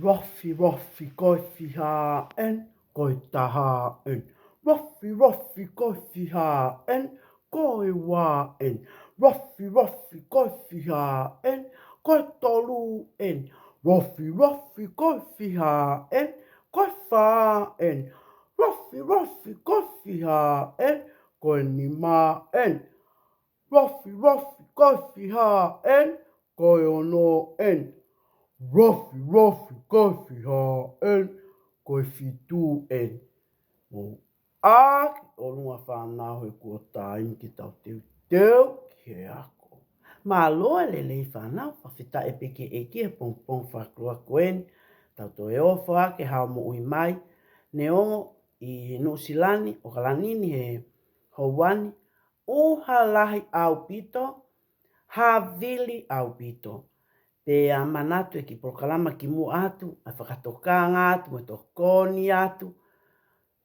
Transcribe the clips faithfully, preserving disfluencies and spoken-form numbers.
Rofi, rofi, ko e fiha eni, ko e taha eni. Rofi, rofi, ko e fiha eni, ko e ua eni. Rofi, rofi, ko e fiha eni, ko e tolu eni. Rofi, rofi, ko e fiha eni, ko e fā eni. Rofi, rofi, ko e fiha eni, ko e nima eni. Rofi, rofi, ko e fiha eni, ko e ono eni. Rofi, rofi, ko e fiha eni, ko e fitu eni. Mou ʻā ki ʻolunga fānau, he kuo taimi ke tau teuteu ki he ako. Mālō e lelei fānau, fakafetaʻi pē ki he ʻEiki he pongipongi fakalua ko eni. Tau toe ʻofa ke hao moʻui mai. Neongo ʻi Nuʻu Sila ni, ʻAokalani ni he houa ni, ʻuha lahi ʻaupito, havili ʻaupito. Pea manatu e kiʻi polokalama kimuʻa atu, ʻa e fakatokanga atu, mo e tokoni atu,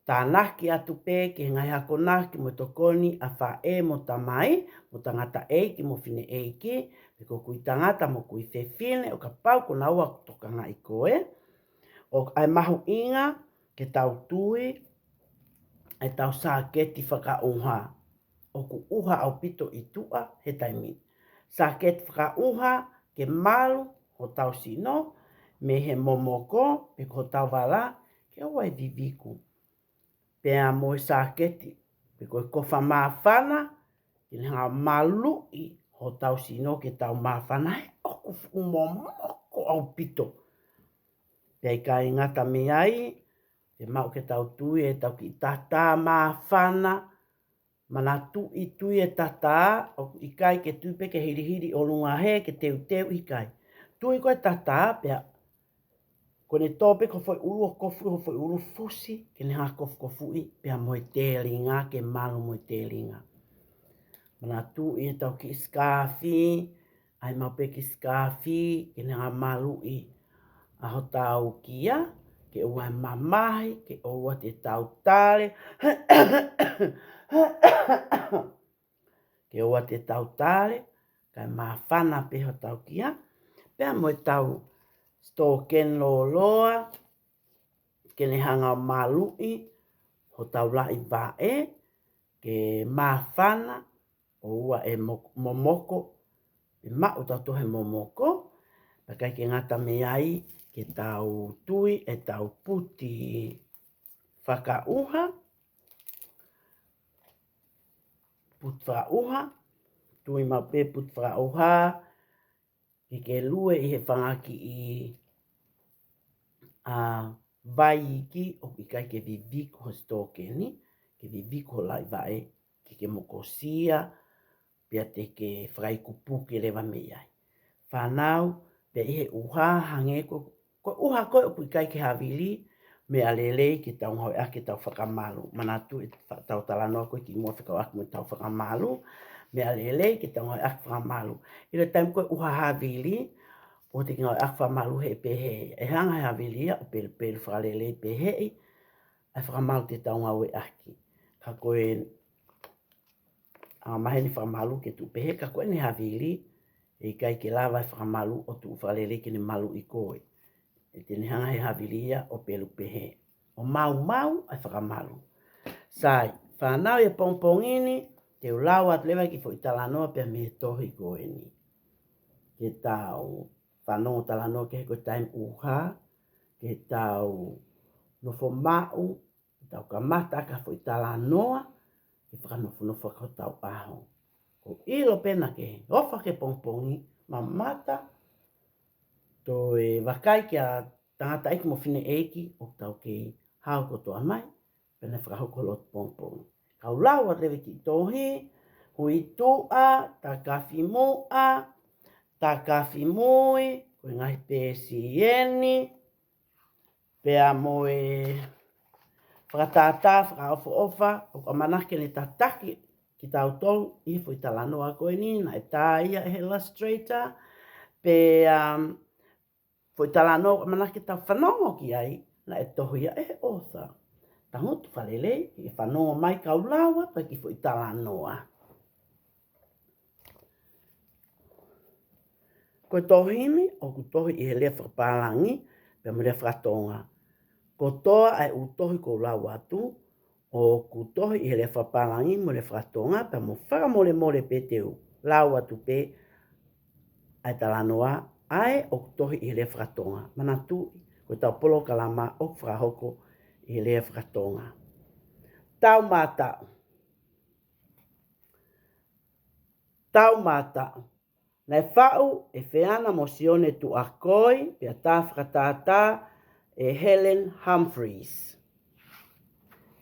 tānaki atu pē ki he ngaahi akonaki mo e tokoni ʻa faʻē mo tamai, mo tangataʻeiki mo fineʻeiki, pe ko kui tangata mo kui fefine, ʻo kapau ko naua ʻoku tokangaʻi koe. ʻOku ʻi ai e mahuʻinga ke tau tui ʻetau sāketi fakaʻuha. ʻOku ʻuha ʻaupito ʻi tuʻa he taimi ni. Sāketi fakaʻuha ke malu hotau sino, mei he momoko, pe ko hotau vala, ke ʻoua ʻe viviku. Pea mo e sāketi, pe ko e kofa māfana, ke ne hanga ʻo maluʻi hotau sino ke tau māfana, he ʻoku fuʻu momoko ʻaupito. Pea ʻikai ngata mei ai, ke maʻu ke tau tui ʻetau kiʻi tatā māfana. Manatuʻi, tui e tatā, ʻoku ʻikai ke tui pē ke hilihili ʻolunga hē, ke teuteu, ʻikai. Tui ko e tatā, pea ko ʻene tō pē ki ho foʻi ʻulu ʻo kofu ho foʻi ʻulu fusi, ke ne hanga ʻo kofukofuʻi, pea mo e telinga, ke malu mo e telinga. Manatuʻi ʻetau kiʻi sikaafi, ʻai maʻu pē kiʻi sikaafi, ke ne hanga ʻo maluʻi ʻa hotau kia, ke ʻoua ʻe mamahi, ke ʻoua te tau tale, ke ʻoua te tau tale, kae māfana pē hotau kia, pea mo ʻetau sitōkeni lōloa, ke ne hanga ʻo maluʻi hotau laʻi vaʻe, ke māfana, ʻoua ʻe mo-, momoko, ʻe maʻu tautolu he momoko, pea ʻikai ke ngata mei ai, ke tau tui ʻetau puti fakaʻuha, puti fakaʻuha, tui maʻu pē puti fakaʻuha, ke ke lue ʻi he fanga kiʻi, ʻa, vai iiki ʻoku ʻikai ke viviku ho sitōkeni, ke viviku ho laʻi vaʻe, ke ke mokosia, pea te ke fakaikupuke leva mei ai. Fānau, pea ʻi he ʻuha hangē ko, ko e ʻuha ko ē ʻoku ʻikai ke havili, meʻa lelei ke tau ngāueʻaki ʻetau fakamalu. Manatuʻi e fa-, ʻetau talanoa ko ē kimuʻa fekauʻaki mo ʻetau fakamalu, meʻa lelei ke tau ngāueʻaki fakamalu. ʻI he taimi ko ē ʻuha havili, ʻoua te ke ngāueʻaki fakamalu he pehē. ʻE hanga he havili ia ʻo pelupelu fakalelei pehē ʻa e fakamalu te tau ngāueʻaki. Ka ko e angamaheni fakamalu ke tuʻu pehē, ka ko ʻene havili, ʻe ʻikai ke lava e fakamalu ʻo tuʻu fakalelei ke ne maluʻi koe. ʻE te ne hanga he havili ia ʻo pelu pehē, ʻo maumau ʻa e fakamalu. Sai, fānau, ʻi he pongipongi ni, te u lau atu leva e kiʻi foʻi talanoa pea mei he tohi ko eni. Ke tau fanongo talanoa ki he ko e taimi ʻuha, ke tau nofo maʻu, ke tau kamata ʻaki ha foʻi talanoa, ke fakanofonofo ʻaki hotau ʻaho. Ko e ʻilo pē naʻa ke ʻofa ki he pongipongi, mamata, toe vakai ki he tangataʻeiki mo fineʻeiki ʻoku tau kei hao kotoa mai, pea ne fakahoko lotu pongipongi. Kau lau atu leva e kiʻi tohi, Huituʻa, Takafimuʻa, Takafimui, ko e ngaahi peesi eni, pea mo e fakatātā fakaʻofoʻofa, ʻoku ʻamanaki ke ne tataki kitautolu ʻi he foʻi talanoa ko eni, naʻe tā ia ʻe he illustrator, pea, um, foʻi talanoa ʻoku ʻamanaki ke tau fanongo ki ai, naʻe tohi ia ʻe he author. Tangutu fakalelei, ke fanongo mai kau lau atu e kiʻi foʻi talanoa. Ko e tohi ni, ʻoku tohi ʻi he lea fakapālangi, pea mo e lea fakatonga. Kotoa ʻa e ʻū tohi ʻoku ou lau atu, ʻoku tohi ʻi he lea fakapālangi mo e lea fakatonga, pea mo fakamolemole pē te u lau atu pē ʻa e talanoa ʻa ē ʻoku tohi ʻi he lea fakatonga. Manatuʻi, ko ʻetau polokalama ʻoku fakahoko ʻi he lea fakatonga. Taumātaʻu. Taumātaʻu. Naʻe faʻu ʻe Feana mo Sione Tuʻakoi, pea tā fakatātā ʻe Helen Humphreys.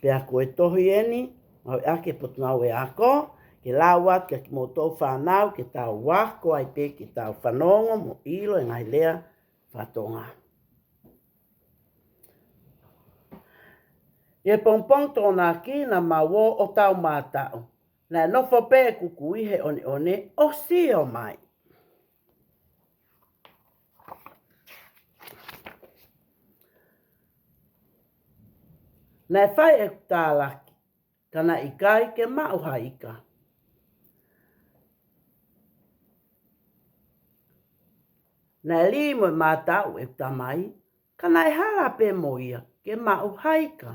Pea ko e tohi eni, mau ʻohake Potungāue Ako, ke lau atu kia kimoutolu fānau, ke tau ako ai pē ke tau fanongo mo ʻilo e ngaahi lea fakatonga. ʻI he pongipongi Tokonaki naʻa mau ō ʻo taumātaʻu. Naʻe nofo pē ʻeku kui he ʻoneʻone ʻo sio mai. Naʻe fai ʻeku talaki, ka naʻe ʻikai ke maʻu ha ika. Naʻe lī mo e mātaʻu ʻeku tamai, ka naʻe hala pē mo ia ke maʻu ha ika.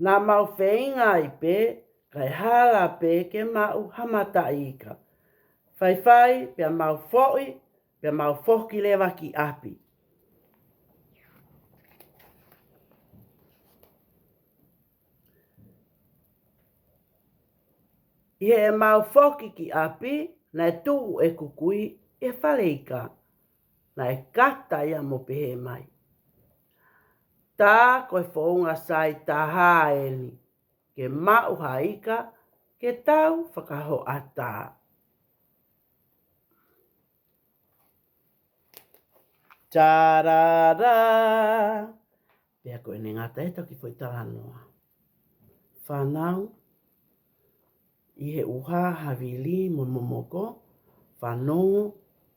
Naʻa mau feinga ai pē, kae hala pē ke maʻu ha mataʻi ika. Faifai, pea mau foʻi, pea mau foki leva ki ʻapi. ʻI heʻemau foki ki ʻapi, naʻe tuʻu ʻeku kui ʻi he fale ika. Naʻe kata ia mo pehē mai, tā ko e founga sai taha eni, ke maʻu ha ika, ke tau fakahoʻata. Tarara! Pea ko ʻene ngata ʻetau kiʻi foʻi talanoa. Fānau, ʻi he ʻuha havili mo momoko, fanongo,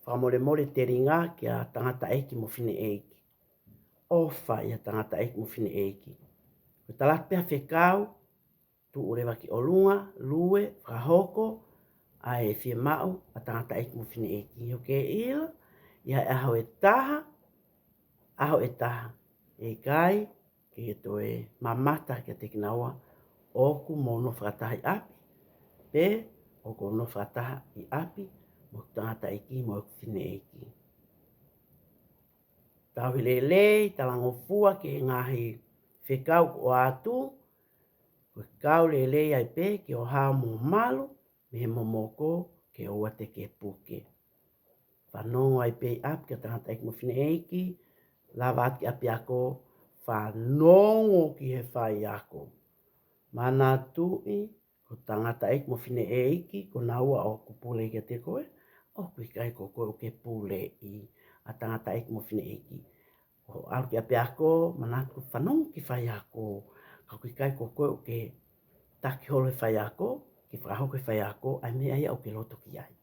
fakamolemole telinga kia tangataʻeiki mo fineʻeiki. ʻOfa ʻia tangataʻeiki mo fineʻeiki. Ko e tala atu pē ʻa e fekau, tuʻu leva ki ʻolunga, lue, fakahoko ʻa e fiemaʻu ʻa tangataʻeiki mo fineʻeiki. ʻOku ke ʻilo, ʻi he ʻaho ʻe taha, ʻaho ʻe taha, ʻe ʻikai ke ke toe mamata kiate kinaua ʻoku mou nofo fakataha ʻi ʻapi, pe ʻoku ou nofo fakataha ʻi ʻapi mo hoku tangataʻeiki mo hoku fineʻeiki. Tauhi lelei, talangofua ki he ngaahi fekau kuo ʻoatu, ko e kau lelei ai pē ke ʻohao mo malu mei he momoko ke ʻoua te ke puke. Fanongo ai pē ʻi ʻapi kia tangataʻeiki mo fineʻeiki, lava atu ki ʻapiako, fanongo ki he faiako. Manatuʻi, ko tangataʻeiki mo fineʻeiki, ko naua ʻoku pule kiate koe, ʻoku ʻikai ko koe ʻoku ke puleʻi ʻa tangataʻeiki mo fineʻeiki. ʻO ʻalu ki ʻapiako, manatu fanongo ki he faiako, ka ʻoku ʻikai ko koe ʻoku ke taki holo he faiako, ke fakahoko he faiako ʻa e meʻa ia ʻoku ke loto ki ai.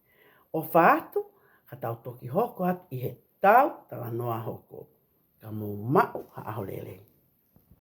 ʻOfa atu, ka tau toki hoko atu ʻi heʻetau talanoa hoko. Ka mou maʻu ha ʻaho lelei.